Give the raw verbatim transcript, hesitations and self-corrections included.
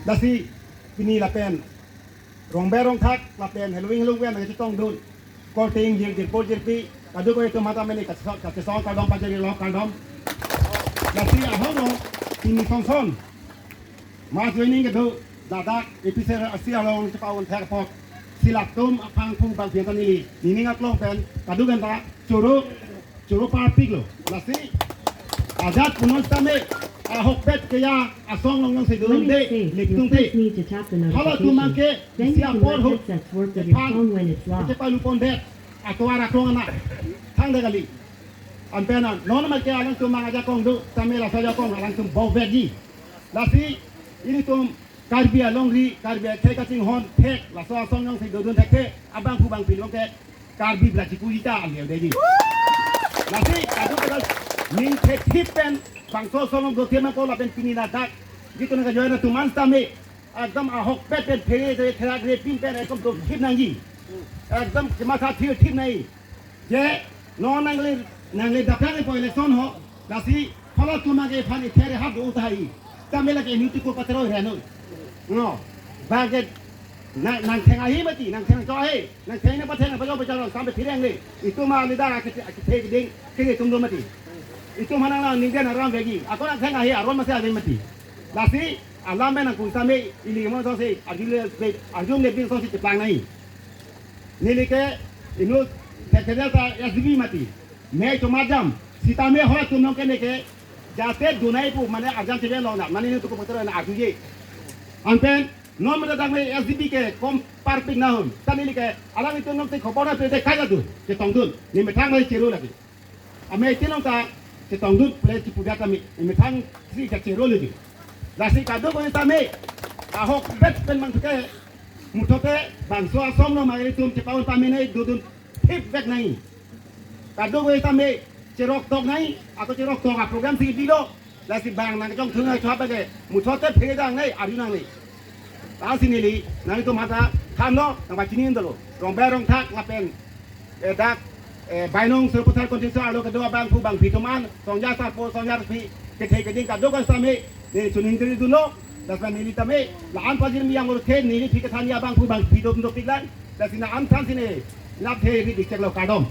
Lasi pini lapen rongber rongthak lapen heloving helongver nangchetongdun korte ingjir jirpo jirpi kadokave atum hadak mene kachesong kachesong kardom pajirlo kardom. Lasi ahok lo pini songson mass joining kedo ladak A P C C along chepa-un thek apot si latum aphan phu bang pian ta neli nining aklong pen kadokave ta choro choro parpiklo. Lasi ajat punon sitame ahokpet keya asong along jongsi dodunde leptung te. Halatum abangke isi apor ahut ephan kepalupon det atovar aklong ana thangde kali. Anpen non abangke alangtum abang ajakong do tame laso ajakong alangtum bovekji. Lasi ilitum Karbi alongri, Karbi akhei kachinghon thek laso asong jongsi dodun thekthe abangphu bangpi along ke Karbi bra chikujita aliu deji. Lasi kadokave ta ning thekthip pen bangso asong dothe ma ko lapen pini ladak gitu na kajoy na tuman sitame ekdom ahokpet pen phere de therak repin pen ekdom dothip nangji. Ekdom kematha thirthip nai. Je non nangle nangle daplang po election ho. Lasi halatum abangke aphan ithere hap do tahai. Tame lake ini tuku patero reno. No. Bangke nang nangtheng ahi mati, nangtheng cho ahi. Nangtheng nangpatheng nangpajo pajaron sampai phireng le. Itum ma leader akithe akithe ding kiri tum do mati. Itum ma nang nang ninggen aram vekji. Ako nangtheng ahi aron masi avi mati. Lasi alam pen nangkung sitame ili mo so si arjun le arjun le bin so si cheplang nai. Neli ke inut thekthe ta S D B mati. Mei chomat jam sitame halatum along ke neke jate dunai pu mane arjan chebe long na mane ne tuku patero na arjuji. Anpen non mata dang mei S D B ke kom parpik nahun. Ta neli ke alanglitum along te khobor na pe te kaya dun chetongdun. Ne methang mai chero lagi. Amei tinong ta chetongdun ple chipuja kami. Ne methang si kachero lagi. Lasi kadokave tame ahokpet pen mang ke muthote bangso asong lo mari tum chepa-un pamene dodunthip vek nai. Kadokave tame cherok tok nai, ako cherok tok aprogram si bilo. Lasi bang nangchongthung nai chua bage muthote phere dang nai arju nangne. Lasi neli nangtum hadak thanlo nangpachini dolo. Rongber rongthak lapen eh, dak eh, Bainong Sarupathar constituency arlo kedo abangphu bangpi tuman songja sarpo songja pi kethe keding kadokave tame ne chuning diri dunlo. Dasma neli tame la-an pajirmi yang urthe neli phi kethan ya abangphu bangpi dom dopik lang. Dasina an than sine nap the ri dikchek lo kardom.